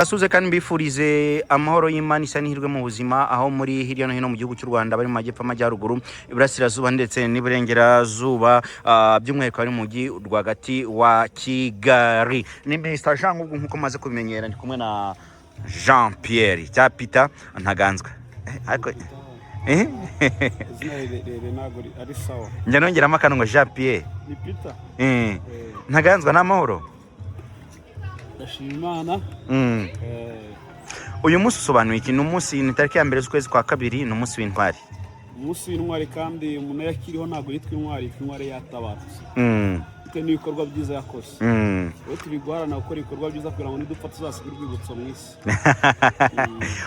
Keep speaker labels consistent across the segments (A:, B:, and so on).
A: Basuze kandi mbifurize amahoro y'Imana isa n'ihirwe mu buzima aho muri hirya no hino mu gihugu cy'u Rwanda, bari mu majyepfo, amajyaruguru, iburasirazuba ndetse n'iburengerazuba, by'umwihariko ari mu mujyi rwagati wa Kigali. Ni Mr Jean Ngugu nk'uko maze kubimenyera, ndi kumwe na Jean Pierre cya Peter Ntaganzwa. Ariko
B: Izina rirerire ntabwo ari sawa.
A: Njya nongeramo akantu ngo Jean Pierre.
B: Ni Peter.
A: Ntaganzwa, ni amahoro?
B: Ndashima Imana.
A: Uyu munsi usobanuye iki? Ni umunsi, ni tariki ya 1 z'ukwezi kwa kabiri, ni umunsi w'intwari.
B: Umunsi w'intwari, kandi umuntu iyo akiriho ntabwo yitwa intwari, yitwa intwari yatabarutse bitewe n'ibikorwa byiza yakoze. Rero turi guharanira gukora ibikorwa byiza kugira ngo nidupfa tuzasige urwibutso mu isi.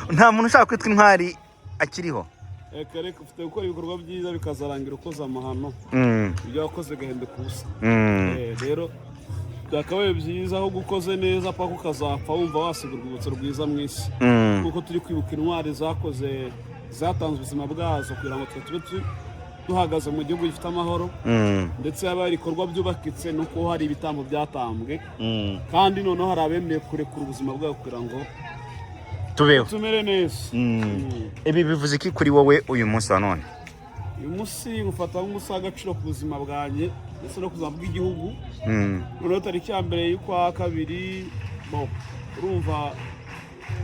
A: Nta muntu ushaka kwitwa intwari akiriho.
B: Reka reka, ufite gukora ibikorwa byiza bikazarangira ukoze amahano, ibyo wakoze bigahinduka ubusa. Rero byakabaye byiza aho ukoze neza paka ukazapfa wumva wasiga urwibutso rwiza mu isi, kuko turi kwibuka intwari zakoze, zatanze ubuzima bwazo kugira ngo twe tube duhagaze mu gihugu gifite amahoro, ndetse yaba hari ibikorwa byubakitse nuko hari ibitambo byatambwe, kandi noneho hari abemeye kurekura ubuzima bwabo kugira ngo
A: tubeho,
B: tumere neza.
A: Ibi bivuze iki kuri wowe uyu munsi wa none?
B: Uyu munsi ngufata nk'umunsi w'agaciro ku buzima bwanjye ndetse no ku buzima bw'igihugu. Noneho tariki ya 1 y'ukwa kabiri, bo urumva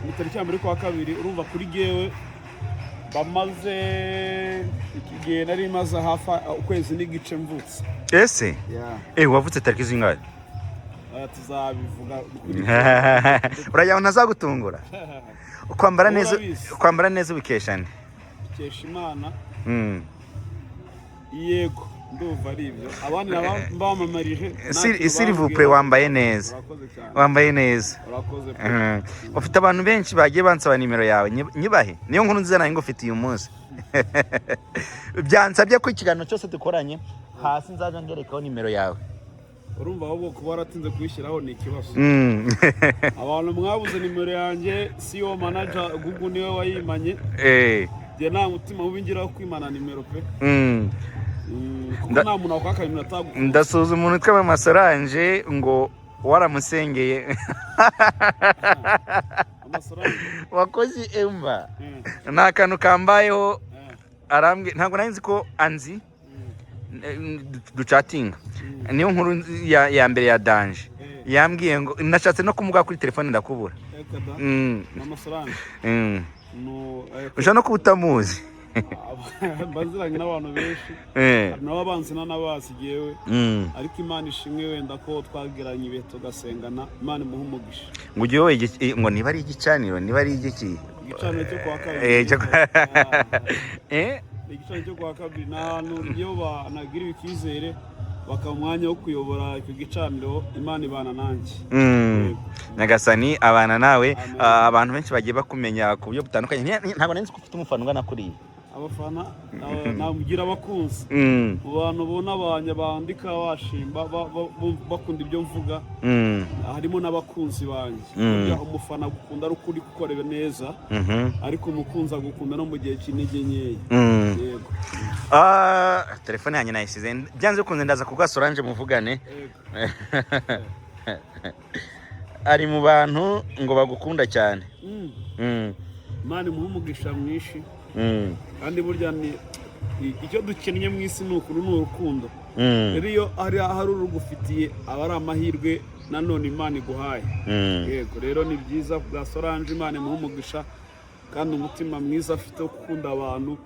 B: ni tariki ya 1 y'ukwa kabiri, urumva kuri jyewe bamaze iki gihe nari maze hafi ukwezi n'igice mvutse.
A: Ese wavutse tariki zingahe?
B: Tuzabivuga.
A: Uragira ngo ntazagutungura? Kwambara neza.
B: Urabizi.
A: Kwambara neza ubikesha nde?
B: Dukesha Imana. Yego, ndumva ari ibyo, abandi mbamamarije nta kintu
A: S'il vous plaît.
B: bambwira.
A: Wambaye neza.
B: Urakoze cyane.
A: Wambaye neza.
B: Urakoze pe.
A: Ufite abantu benshi bagiye bansaba nimero yawe. Nyibahe? Niyo nkuru nziza nawe ngufitiye uyu munsi. Byansabye ko ikiganiro cyose dukoranye hasi nzaja ngerekaho nimero yawe.
B: Urumva ahubwo kuba waratinze kuyishyiraho ni ikibazo. Abantu mwabuze nimero yanjye, CEO manager Google niwe wayimanye. Njye nta mutima mubi ngira wo kwimana nimero pe. Kuko nta muntu wakwaka nimero atagukunda.
A: Ndasuhuza umuntu witwa Mama Solange ngo waramusengeye.
B: Amasorange.
A: Wakoze emba ni akantu kambayeho. Arambwi ntabwo nari nzi ko anzi. Ducatinga, niyo nkuru ya mbere ya danger. Yambwiye ngo nashatse no kumuga kuri telefone ndakubura.
B: Reka da. Mama Solange. No,
A: Ushobora no kuba utamuzi.
B: Mbaziranye n'abantu benshi. Hari n'ababanzi n'abazi yewe. Ariko Imana ishimwe wenda ko twagiranye ibihe tugasengana, Imana imuhe umugisha.
A: Ngo ujye wowe ngo niba ari igicaniro, niba ari igiki?
B: Igicaniro cyo kwa kabiri. Igicaniro cyo kwa kabiri ni ahantu iyo banagiriwe icyizere bakaba umwanya wo kuyobora icyo gicaniro, Imana ibana nanjye. Yego.
A: Nyagasani abana nawe.
B: Amen.
A: Ah, abantu benshi bagiye bakumenya ku buryo butandukanye. Ntabwo nari nzi ko ufite umufana ungana kuriya.
B: Abafana namugira abakunzi. Mu bantu ubona abanya bandika bashimba bakunda ibyo mvuga, harimo n'abakunzi banjye. Burya umufana agukunda ari uko uri gukorera neza, ariko umukunzi agukunda no mu gihe cy'intege nkeya. Yego.
A: Ah, telefone yanjye nayisize, byanze bikunze ndaza kuguha Solange muvugane.
B: Yego.
A: Ari mu bantu ngo bagukunda cyane.
B: Imana imuhe umugisha mwinshi. Kandi burya ni icyo dukennye mu isi, ni ukuri, ni urukundo. Rero iyo hari urugufitiye aba ari amahirwe nanone Imana iguhaye. Yego, rero ni byiza bwa Solange, Imana imuhe umugisha kandi umutima mwiza afite wo gukunda abantu,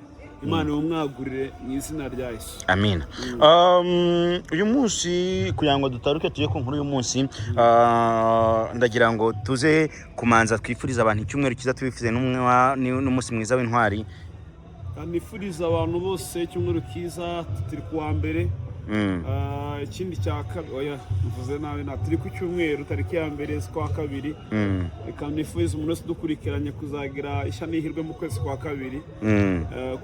B: Imana iwumwagurire mu izina rya Yesu.
A: Amina. Uyu munsi kugira ngo dutaruke tujye ku nkuru y'umunsi, ndagira ngo tuze kumanza twifurize abantu icyumweru cyiza, tubifurize n'umunsi mwiza w'intwari.
B: Kandi nifuriza abantu bose icyumweru cyiza, turi ku wa mbere. Ikindi cya kabiri, oya, mvuze nabi, na turi ku cyumweru tariki ya 1 z'ukwa kabiri. Reka nifurize umuntu wese udukurikiranye kuzagira ishya n'ihirwe mu kwezi kwa kabiri.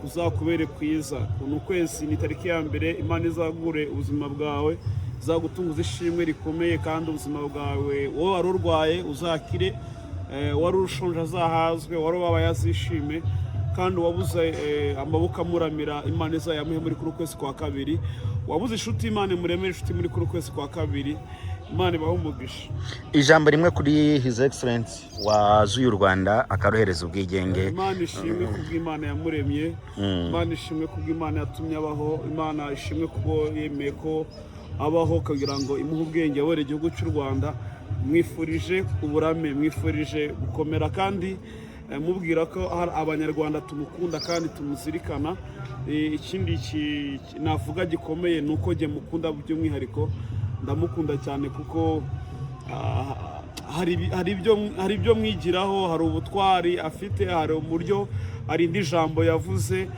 B: Kuzakubere kwiza. Ni ukwezi, ni tariki ya 1, Imana izagure ubuzima bwawe, izagutunguza ishimwe rikomeye, kandi ubuzima bwawe, wowe wari urwaye uzakire, wari ushonje azahazwe, wari ubabaye azishime, kandi uwabuze amaboko amuramira Imana izayamuhe muri kuri kwezi kwa kabiri, wabuze inshuti Imana imuremere inshuti muri kuri kwezi kwa kabiri. Imana ibahe umugisha.
A: Ijambo rimwe kuri His Excellence wazuye u Rwanda akaruhereza ubwigenge.
B: Imana ishimwe kubw'Imana yamuremye. Imana ishimwe kubw'Imana yatumye abaho. Imana ishimwe kuko yemeye ko abaho kugira ngo imuhe ubwenge ayobore igihugu cy'u Rwanda. Mwifurije uburame, mwifurije gukomera, kandi mubwira ko hari Abanyarwanda tumukunda kandi tumuzirikana. Ikindi navuga gikomeye ni uko jye mukunda by'umwihariko, ndamukunda cyane kuko hari ibyo mwigiraho, hari ubutwari afite, hari uburyo hari indi jambo yavuze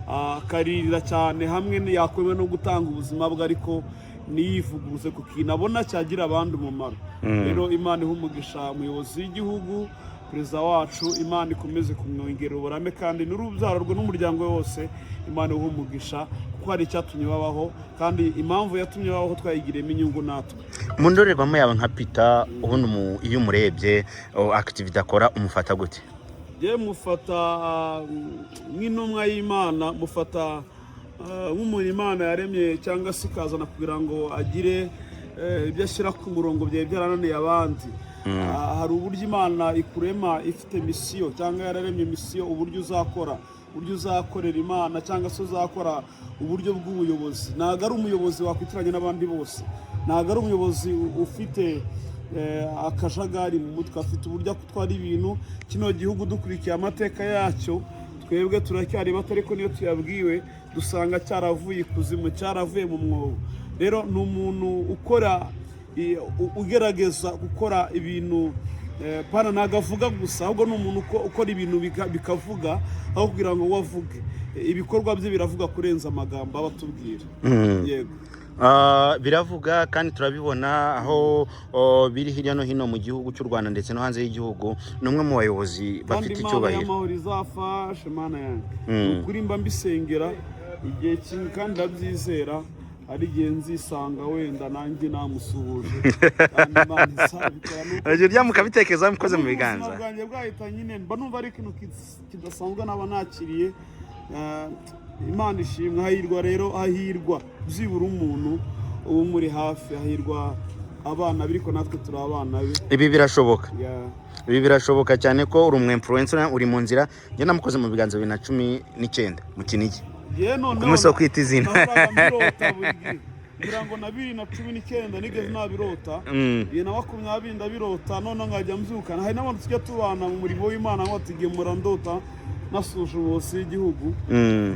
B: akaririra cyane hamwe yakwemera no gutanga ubuzima bwe, ariko ntiyivuguruze ku kintu abona cyagira abandi umumaro. Rero Imana iha umugisha umuyobozi w'igihugu, perezida wacu. Imana ikomeze kumwongerera uburame kandi n'urubyaro rwe n'umuryango we wose. Imana iha umugisha kuko hari icyatumye babaho, kandi impamvu yatumye babaho twayigiriyemo inyungu natwe.
A: Mu ndorerwamo yawe nka Peter, ubundi iyo umurebye, activity akora, umufata gute?
B: Njye mufata nk'intumwa y'Imana, mufata nk'umuntu Imana yaremye cyangwa se ikazana kugira ngo agire ibyo ashyira ku murongo byari byarananiye abandi. Hari uburyo Imana ikurema ifite mission, cyangwa yararemye mission, uburyo uzakora, uburyo uzakorera Imana, cyangwa se uzakora uburyo bw'ubuyobozi. Ntabwo ari umuyobozi wakwitiranya n'abandi bose, ntabwo ari umuyobozi ufite akajagari mu mutwe. Afite uburyo atwara ibintu. Kino gihugu dukurikiye amateka yacyo, twebwe turacyari bato, ariko niyo tuyabwiwe dusanga cyaravuye ikuzimu, cyaravuye mu mwobo. Rero ni umuntu ukora ugerageza gukora ibintu pana, ntabwo avuga gusa, ahubwo ni umuntu ukora ibintu bikavuga aho kugira ngo we avuge. Ibikorwa bye biravuga kurenza amagambo aba atubwira. Yego.
A: Biravuga kandi turabibona aho biri hirya no hino mu gihugu cy'u Rwanda ndetse no hanze y'igihugu. Ni umwe mu bayobozi
B: Kandi
A: bafite
B: Imana
A: icyubahiro.
B: y'amahoro izafashe Imana yanjye. Ni ukuri mba mbisengera igihe kimwe kandi ndabyizera, hari igihe nzisanga wenda nanjye namusuhuje, kandi Imana izabikora. Nuko
A: Urugero rya mukabitekereza mukoze mu
B: ubuzima
A: biganza.
B: bwanjye bwahita nyine mba numva ari ikintu kidasanzwe naba nakiriye. Imana ishimwe. Hahirwa rero, hahirwa byibura umuntu uba umuri hafi, hahirwa abana be, ariko natwe turi abana be.
A: Ibi birashoboka.
B: Yeah.
A: Ibi birashoboka cyane ko uri umu influencer, uri mu nzira. Njye namukoze mu biganza 2019 mu Kinigi
B: Yewe, noneho
A: ku munsi wo kwita izina.
B: Nahoraga mbirota buri gihe, ngira ngo na 2019 nigeze nabirota, 2020 ndabirota, noneho nkajya mbyukana. Hari n'abantu tujya tubana mu murimo w'Imana ngo tugemura ndota nasuje umuyobozi w'igihugu.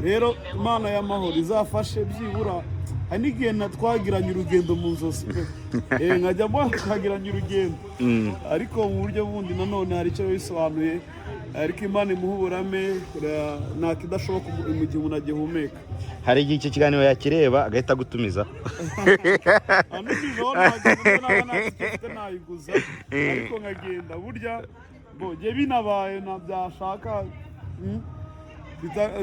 B: Rero Imana y'amahoro izafashe byibura. Hari n'igihe twagiranye urugendo mu nzozi pe. Nkajya mbona twagiranye urugendo, ariko mu buryo bundi nanone hari icyo biba bisobanuye. Ariko Imana imuha uburame, nta kidashoboka mu gihe umuntu agihumeka.
A: Hari igihe icyo kiganiro yakireba agahita agutumiza.
B: Anumijeho nagenda, naba nta tike mfite nayiguza, ariko nkagenda. Burya bo jye binabaye na byashaka,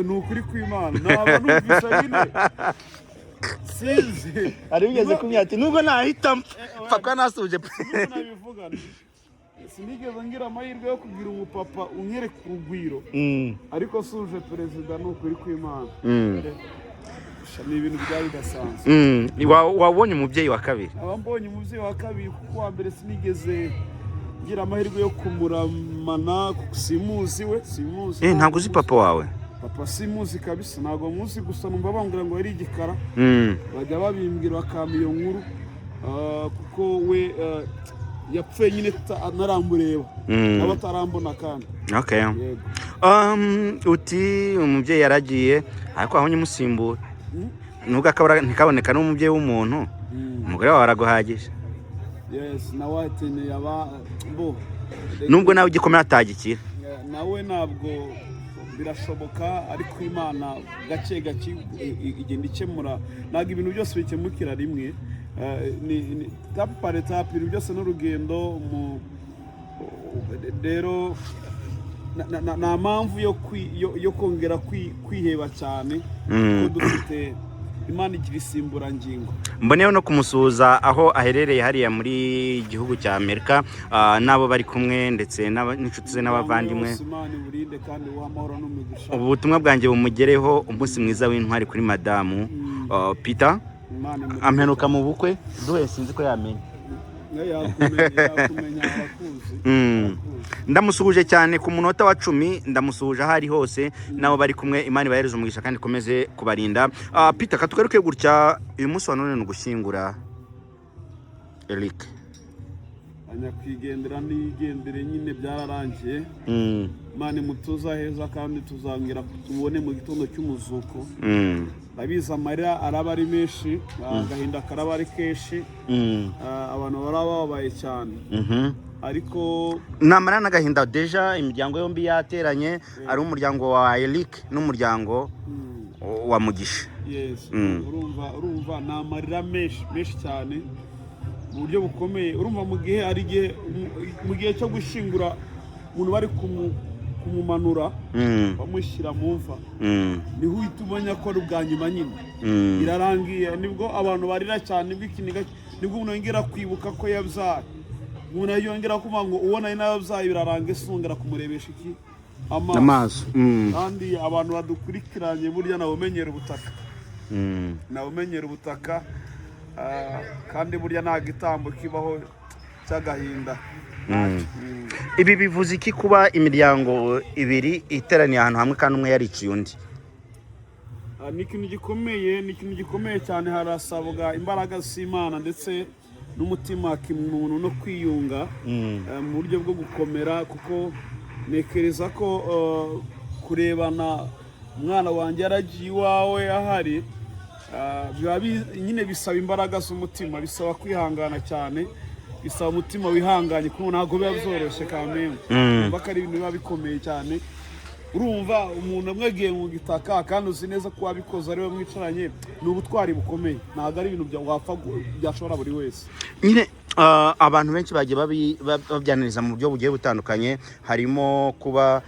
B: ni ukuri kw'Imana naba numvise nyine, sinzi.
A: Hari bigeze kumenya ati nubwo nahita mpfa kuba nasuje.
B: Nubwo nabivuga, sinigeze ngira amahirwe yo kugira umupapa unyereka urugwiro, ariko suje perezida, ni ukuri kw'Imana. Ni ibintu byaba bidasanzwe.
A: Wabonye umubyeyi wa kabiri.
B: Aba mbonye umubyeyi wa kabiri, kuko uwa mbere sinigeze ngira amahirwe yo kumuramana, kuko simuzi we, simuzi.
A: Ntabwo uzi papa wawe?
B: Papa simuzi kabisa, ntabwo muzi. Gusa numva bambwira ngo yari igikara. Bajya babimbwira bakampa iyo nkuru, kuko we yapfuye nyine ntaramureba, nawe atarambona kandi. Yego.
A: Uti umubyeyi yaragiye, ariko aho umusimbura nubwo akabura ntikaboneka n'umubyeyi w'umuntu, umugore wawe araguhagije.
B: Yes, nawe akeneye aba bo.
A: Nubwo nawe igikomere atagikira.
B: Nawe ntabwo birashoboka, ariko Imana gake gake igenda ikemura. Ntabwo ibintu byose bikemukira rimwe. Ni étape par étape, ibintu byose n'urugendo. Rero nta mpamvu yo kongera kwiheba cyane, kuko dufite Imana igira isimburangingo.
A: Mboneyeho no kumusuhuza aho aherereye hariya muri gihugu cya Amerika, n'abo bari kumwe ndetse n'inshuti ze n'abavandimwe.
B: Yose Imana iburinde kandi iwuhe amahoro n'umugisha.
A: Ubu butumwa bwanjye bumugereho. Umunsi mwiza w'intwari kuri madamu Peter.
B: Imana imurinde.
A: Amperuka mu bukwe duhuye, sinzi ko yamenya.
B: Yakumenya, yakumenya, arakuzi. Arakuzi.
A: Ndamusuhuje cyane ku munota wa 10, ndamusuhuje aho ari hose nabo bari kumwe. Imana ibahereze umugisha kandi ikomeze kubarinda. Peter, katugaruke gutya, uyu munsi wa none ni ugushyingura Eric.
B: Nyakwigendera niyigendere nyine, byararangiye. Imana imutuza heza kandi tuzongera tubone mu gitondo cy'umuzuko. Ndabizi amarira araba ari menshi, agahinda karaba ari kenshi, abantu baraba bababaye cyane, ariko
A: Namara n'agahinda, déjà imiryango yombi yateranye, ari umuryango wa Eric n'umuryango wa Mugisha.
B: Yes. Urumva ni amarira menshi menshi cyane mu buryo bukomeye. Urumva mu gihe ari igihe mu gihe cyo gushyingura umuntu bari kumumanura, bamushyira mu mva, niho uhita umenya ko ari ubwa nyuma nyine. Birarangiye, nibwo abantu barira cyane, nibwo ikiniga, nibwo umuntu yongera kwibuka ko yabyaye, umuntu yongera kumva ngo uwo nari narabyaye birarangiye, songera kumurebesha iki? Amaso.
A: Amaso.
B: Kandi abantu badukurikiranye, burya nawe umenyera ubutaka, nawe umenyera ubutaka, kandi burya nta gitambo kibaho cy'agahinda.
A: Ibi bivuze iki kuba imiryango ibiri iteraniye ahantu hamwe kandi umwe yariciye undi?
B: Ni ikintu gikomeye, ni ikintu gikomeye cyane. Harasabwa imbaraga z'Imana ndetse n'umutima kimuntu no kwiyunga mu buryo bwo gukomera, kuko ntekereza ko kurebana umwana wanjye yaragiye iwawe ahari, biba nyine bisaba imbaraga z'umutima, bisaba kwihangana cyane, bisaba umutima wihanganye, kuko ntabwo biba byoroshye kamembe. Urumva ko ari ibintu biba bikomeye cyane. Urumva umuntu amwe agiye mu gitaka kandi uzi neza ko wabikoze ari we mwicaranye, ni ubutwari bukomeye, ntabwo ari ibintu wapfa byashobora buri wese.
A: Nyine abantu benshi bagiye babyaniriza mu buryo bugiye butandukanye, harimo kuba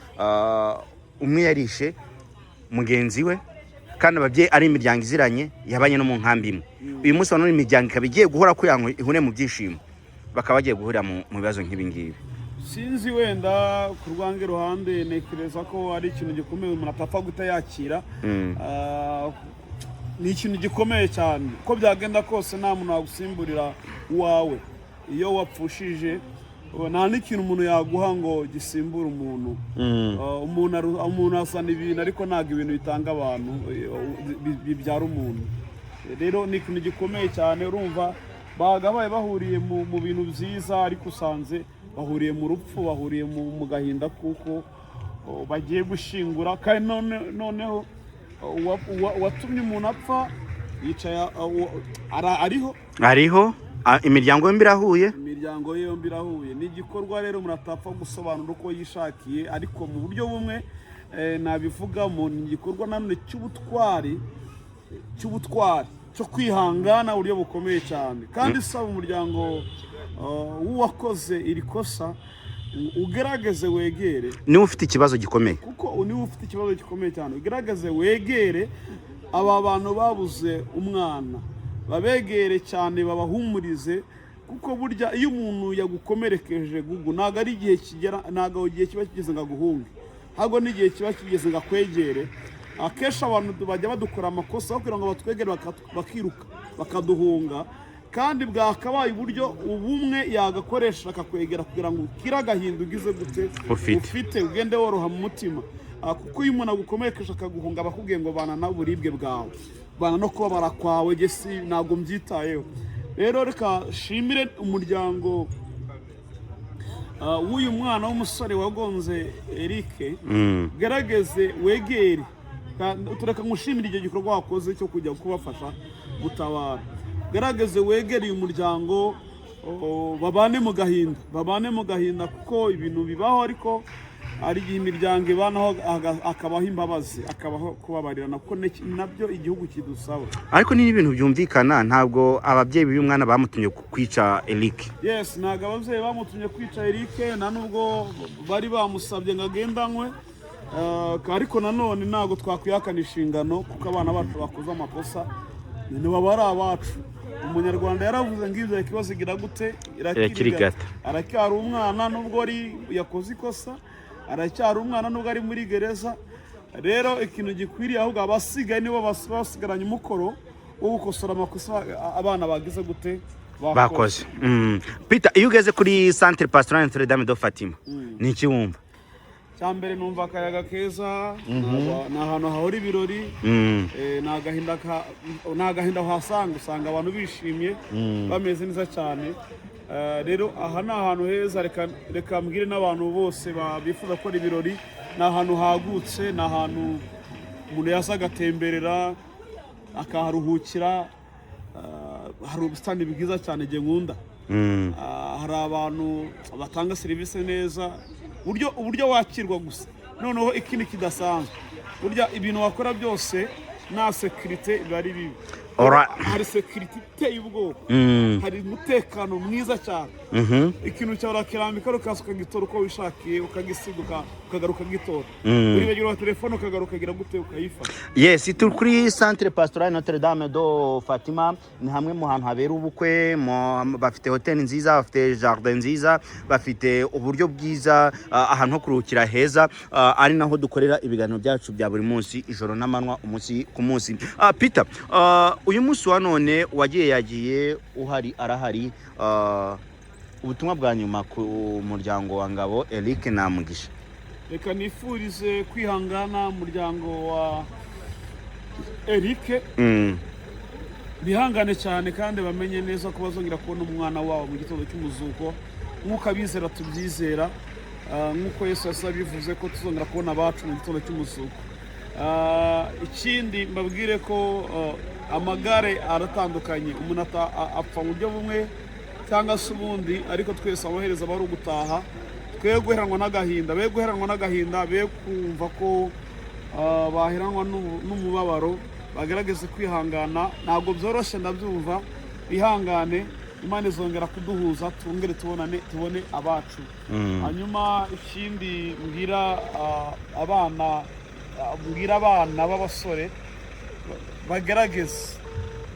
A: umwe yarishe mugenzi we kandi ababyeyi ari imiryango iziranye, yabanye no mu nkambi imwe. Uyu munsi wa none imiryango ikaba igiye guhora kugira ngo ihure mu byishimo, bakaba bagiye guhurira mu bibazo nk'ibi ngibi.
B: Sinzi, wenda ku rwange ruhande ntekereza ko ari ikintu gikomeye umuntu atapfa guhita yakira. Ni ikintu gikomeye cyane. Uko byagenda kose nta muntu wagusimburira uwawe iyo wapfushije, nta n'ikintu umuntu yaguha ngo gisimbure umuntu. Umuntu asana ibintu, ariko ntabwo ibintu bitanga abantu, bibyara umuntu. Rero ni ikintu gikomeye cyane. Urumva bagabaye bahuriye mu bintu byiza, ariko usanze bahuriye mu rupfu, bahuriye mu gahinda, kuko bagiye gushyingura kandi noneho uwatumye umuntu apfa yicaye, ariho.
A: Hariho imiryango yombi irahuye.
B: Imiryango ye yombi irahuye. Ni igikorwa rero umuntu atapfa gusobanura uko yishakiye, ariko mu buryo bumwe nabivugamo, ni igikorwa nanone cy'ubutwari, cy'ubutwari cyo kwihangana uburyo bukomeye cyane, kandi isaba umuryango w'uwakoze iri kosa ugerageze wegere.
A: Niba ufite ikibazo gikomeye.
B: Kuko niba ufite ikibazo gikomeye cyane, ugerageze wegere aba bantu babuze umwana, babegere cyane, babahumurize, kuko burya iyo umuntu yagukomerekeje gugu, ntabwo ari igihe kigera, ntabwo igihe kiba kigeze ngo aguhunge, ntabwo n'igihe kiba kigeze ngo akwegere. Akenshi abantu bajya badukora amakosa aho kugira ngo batwegere, bakiruka bakaduhunga, kandi bwakabaye uburyo ubumwe yagakoresha akakwegera kugira ngo ukire agahinda ugize gute?
A: Ufite.
B: Ufite, ugende woroha mu mutima. Kuko iyo umuntu agukomerekeje akaguhunga, aba akubwiye ngo bana n'uburibwe bwawe, bana no kubabara kwawe, jye si ntabwo mbyitayeho. Rero reka shimire umuryango w'uyu mwana w'umusore wagonze Eric. Gerageze wegere. Tureka ngushimire icyo gikorwa wakoze cyo kujya kubafasha gutabara. Gerageze wegere uyu muryango, babane mu gahinda, babane mu gahinda, kuko ibintu bibaho, ariko hari igihe imiryango ibanaho akabaho imbabazi, akabaho kubabarirana, kuko nabyo igihugu kidusaba.
A: Ariko ni ibintu byumvikana, ntabwo ababyeyi b'uyu mwana bamutumye kwica Eric.
B: Yes, ntabwo ababyeyi bamutumye kwica Eric, nta nubwo bari bamusabye ngo agende anywe. Ariko nanone ntabwo twakwihakana inshingano, kuko abana bacu bakoze amakosa ntibaba ari abacu. Umunyarwanda yaravuze ngo ibyo ikibazo igira gute?
A: Irakirigata.
B: Aracyari umwana nubwo ari yakoze ikosa, aracyari umwana nubwo ari muri gereza. Rero ikintu gikwiriye ahubwo abasigaye nibo basigaranye umukoro wo gukosora amakosa abana bagize gute?
A: Bakoze. Peter, iyo ugeze kuri Centre Pastoral Notre Dame de Fatima, ni iki wumva?
B: Cya mbere numva akayaga keza, ni ahantu hahora ibirori. Ni agahinda uhasanga, usanga abantu bishimye, bameze neza cyane. Rero aha ni ahantu heza. Reka mbwire n'abantu bose bifuza gukora ibirori, ni ahantu hagutse, ni ahantu umuntu yaza agatemberera, akaharuhukira. Hari ubusitani bwiza cyane igihe nkunda. Hari abantu batanga serivisi neza, uburyo wakirwa gusa. Noneho ikindi kidasanzwe, burya ibintu wakora byose nta sécurité biba ari bibi. Hari sécurité iteye ubwoba, hari umutekano mwiza cyane. Ikintu cyawe urakirambika, ukaza ukagitora uko wishakiye, ukagisiga, ukagaruka ukagitora. Uribagirwa telefone, ukagaruka ukagira gute, ukayifata.
A: Yes, turi kuri Centre Pastoral Notre Dame de Fatima. Ni hamwe mu hantu habera ubukwe. Bafite hoteli nziza, bafite jardin nziza, bafite uburyo bwiza, ahantu ho kuruhukira heza, ari naho dukorera ibiganiro byacu bya buri munsi, ijoro n'amanywa, umunsi ku munsi. Peter, uyu munsi wa none wagiye, yagiye, uhari arahari. Ubutumwa bwa nyuma ku muryango wa Ngabo Eric na Mugisha?
B: Reka nifurize kwihangana umuryango wa Eric. Bihangane cyane kandi bamenye neza ko bazongera kubona umwana wabo mu gitondo cy'umuzuko, nk'uko abizera tubyizera, nk'uko Yesu yasa bivuze ko tuzongera kubona abacu mu gitondo cy'umuzuko. Ikindi mbabwire ko amagare aratandukanye, umuntu apfa mu buryo bumwe cyangwa se ubundi, ariko twese amaherezo aba ari ugutaha. Twe guheranwa n'agahinda, be guheranwa n'agahinda, be kumva ko baheranwa n'umubabaro, bagerageze kwihangana. Ntabwo byoroshye, ndabyumva. Bihangane, Imana izongera kuduhuza, twongere tubonane, tubone abacu. Hanyuma ikindi mbwira abana, mbwira abana b'abasore,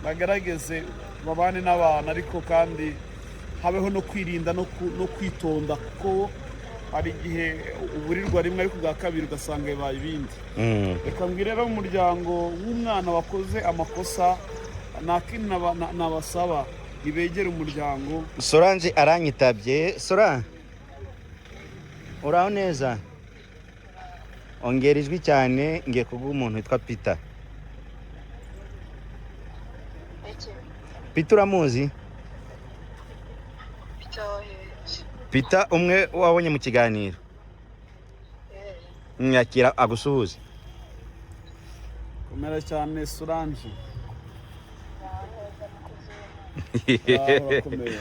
B: bagerageze babane n'abantu, ariko kandi habeho no kwirinda no kwitonda, kuko hari igihe uburirwa rimwe ariko ubwa kabiri ugasanga bibaye ibindi. Reka mbwire rero umuryango w'umwana wakoze amakosa, nta kindi nabasaba, ntibegere umuryango.
A: Solange aranyitabye. Solange, uraho neza? Ongera ijwi cyane, ngiye kuguha umuntu witwa Peter.
C: Iki?
A: Peter uramuzi?
C: Peter waheje?
A: Peter umwe wabonye mu kiganiro. Mwakira agusuhuze.
B: Komera cyane, Solange.
C: Naho neza, mukozi.
B: Urakomeye.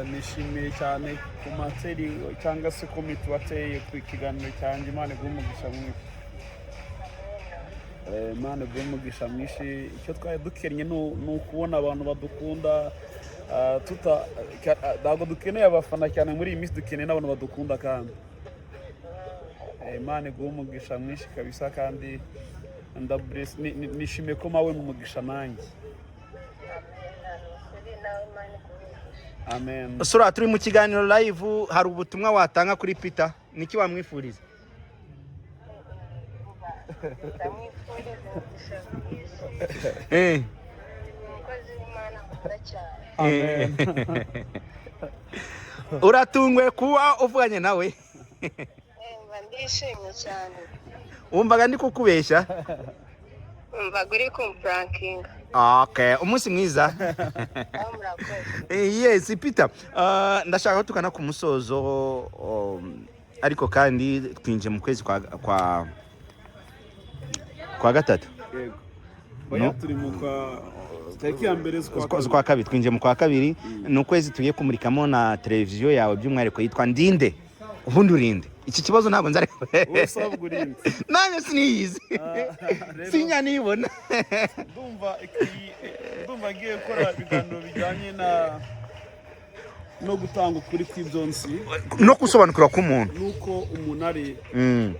B: Nishimiye cyane ku materi cyangwa se komite wateye ku kiganiro cyanjye. Imana iguhe umugisha mwinshi. Imana iguhe umugisha mwinshi. Icyo twari dukennye ni ukubona abantu badukunda. Ntabwo dukeneye abafana cyane muri iyi minsi, dukeneye n'abantu badukunda kandi. Imana iguhe umugisha mwinshi kabisa, kandi nishimiye ko mawe mu mugisha nanjye.
C: Amena, ukuri nawe Imana iguhe.
B: Amen.
A: Sora, turi mu kiganiro live. Hari ubutumwa watanga kuri Peter? Niki wamwifuriza?
C: Ndamwifuriza umugisha mwinshi. Umukozi w'Imana akunda cyane.
B: Amen.
A: Uratunguwe kuba uvuganye nawe?
C: Mba ndishimye cyane.
A: Wumvaga ndi kukubeshya?
C: Umvaga uri kumprankinga.
A: Okay, umunsi mwiza.
C: Aho murakoze.
A: Yes, Peter, ndashaka ko tugana ku musozo, ariko kandi twinjiye mu kwezi kwa gatatu.
B: Yego. Oya, turi mu kwa tariki ya mbere z'ukwa kabiri.
A: Z'ukwa kabiri, twinjiye mu kwa kabiri. Ni ukwezi tugiye kumurikamo na televiziyo yawe, by'umwihariko yitwa Ndinde. Ubundi urinde iki kibazo ntabwo nzari.
B: Wowe usabwa urinde?
A: Nanjye siniyizi.
B: Rero
A: sinya nibona.
B: Ndumva ngiye gukora ibiganiro bijyanye na no gutanga ukuri kw'ibyo nzi
A: no gusobanukirwa k'umuntu
B: nuko umuntu ari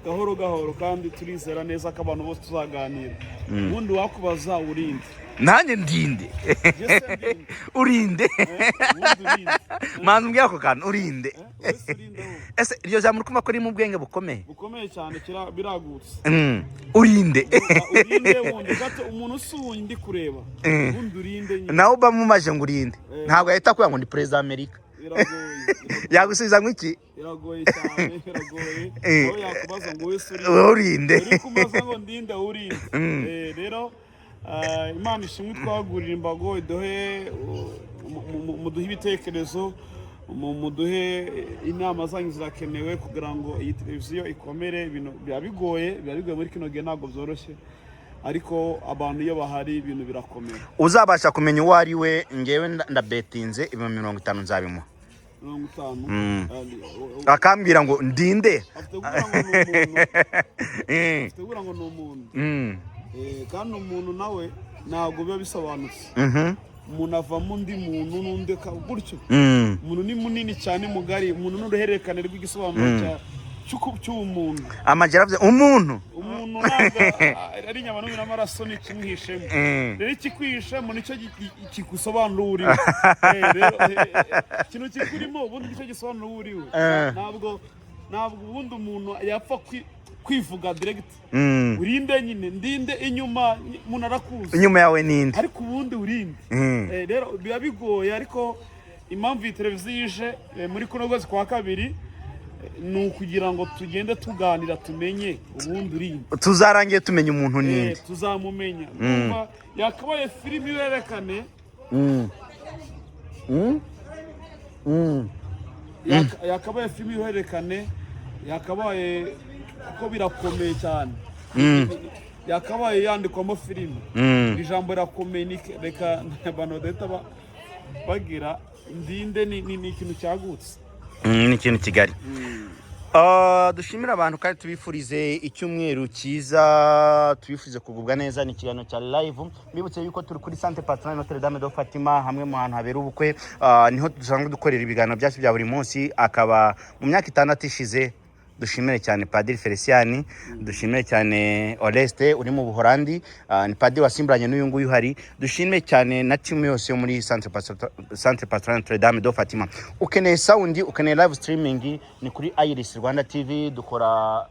B: gahoro gahoro, kandi turizera neza ko abantu bose tuzaganira. Ubundi wakubaza urinde
A: Nanjye ndinde.
B: Njye se ndinde?
A: Urinde?
B: Ubundi urinde?
A: Manza umbwire ako kantu, urinde?
B: Wowe se urinde wowe?
A: Ese iryo jambo uri kumva ko riri mu bwenge bukomeye?
B: Bukomeye cyane, biragutse.
A: Urinde?
B: Urinde wundi gato, umuntu usuye ndi kureba. Ubundi urinde nyine?
A: Nawe uba mumaje ngo urinde?
B: Eh.
A: Ntabwo yahita akubwira ngo ni perezida wa Amerika.
B: Biragoye, biragoye.
A: Yagusubiza ngo iki?
B: Biragoye cyane, biragoye. Aho yakubaza ngo wese urinde?
A: Wowe urinde?
B: Uri kumaza ngo ndinde, urinde? Rero Imana ishimwe, twagurira imbago, iduhe muduhe ibitekerezo, muduhe inama zanyu, zirakenewe kugira ngo iyi televiziyo ikomere. Ibintu biba bigoye muri kino gihe, ntabwo byoroshye, ariko abantu iyo bahari ibintu birakomera.
A: Uzabasha kumenya uwo ari we, ngewe ndabetinze 50,000 nzabimuha.
B: 50?
A: Akambwira ngo ndinde.
B: Afite kuvuga ngo ni umuntu. Afite kuvuga ngo ni umuntu. Kandi umuntu nawe ntabwo biba bisobanutse. Umuntu avamo undi muntu n'undi gutyo. Umuntu ni munini cyane, mugari. Umuntu ni uruhererekane rw'igisobanuro cy'ubumuntu.
A: Amagera avuze umuntu.
B: Umuntu ntabwo ari inyama n'umubiri n'amaraso, ni ikimwihishemo. Rero ikikwihishemo nicyo kigusobanura uwo uriwe. Rero ikintu kikurimo ubundi nicyo gisobanura uwo uriwe. Ntabwo ubundi umuntu yapfa kwivuga direct. Urinde nyine, ndinde inyuma umuntu arakuzi.
A: Inyuma yawe ninde?
B: Ariko ubundi urinde? Rero biba bigoye, ariko impamvu iyi televiziyo ije muri kuno kwezi kwa kabiri ni ukugira ngo tugende tuganira, tumenye ubundi urinde.
A: Tuzarangiye tumenya umuntu ninde.
B: Tuzamumenya. Ndumva yakabaye filimi yerekane. Yakabaye filimi yerekane, yakabaye, kuko birakomeye cyane. Yakabaye yandikwamo filimi. Iri jambo rirakomeye, reka abantu badahita bagira ndinde, ni ikintu cyagutse.
A: Ni ikintu kigari. Dushimire abantu kandi tubifurize icyumweru cyiza, tubifurize kugubwa neza. Ni ikiganiro cya live. Mbibutse yuko turi kuri Centre Pastoral Notre Dame de Fatima, hamwe mu hantu habera ubukwe. Niho dusanzwe dukorera ibiganiro byacu bya buri munsi, akaba mu myaka 6 ishize. Dushimire cyane Padiri Feliciani, dushimire cyane Oreste uri mu Buholandi, ni padiri wasimburanye n'uyu nguyu uhari. Dushimire cyane na timu yose yo muri Centre Pastoral Notre Dame de Fatima. Ukeneye sound, ukeneye live streaming, ni kuri Iris Rwanda TV. Dukora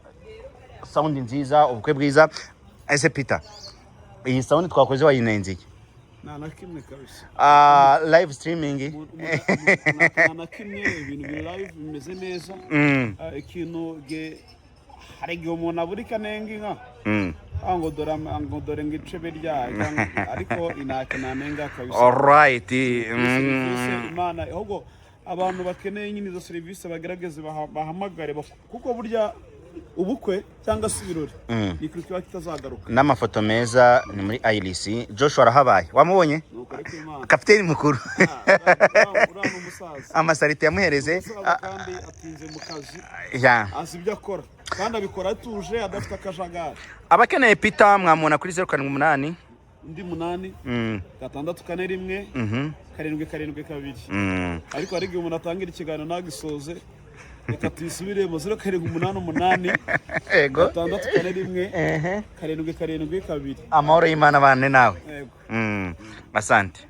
A: sound nziza, ubukwe bwiza. Ese Peter, iyi sound twakoze wayinenze iki?
B: Nta na kimwe kabisa.
A: Live streaming?
B: Nta na kimwe, ibintu biri live, bimeze neza. Ikintu hari igihe umuntu aburika anenga inka. Ah, ngo dore ngo dore ngo icebe ryayo ariko intacyo nanenga kabisa.
A: Alright.
B: Serivisi Imana, ahubwo abantu bakeneye nyine izo serivisi bagerageze bahamagare, kuko burya ubukwe cyangwa se ibirori ni ikintu kiba kitazagaruka.
A: N'amafoto meza ni muri Iris. Joshua arahabaye, wamubonye?
B: Nuko ariko Imana
A: Kapiteni mukuru.
B: Uriya ni umusaza.
A: Amasarite yamuhereze.
B: Umusaza kandi atinze mu kazi. Azi ibyo akora kandi abikora atuje, adafite akajagari.
A: Abakeneye Peter mwamubona kuri 078
B: Undi 8 641 772. Ariko hari igihe umuntu atangira ikiganiro ntagisoze. Reka tuyisubiremo: 0788 641 772.
A: Amahoro y'Imana abane nawe.
B: Yego.
A: Asante.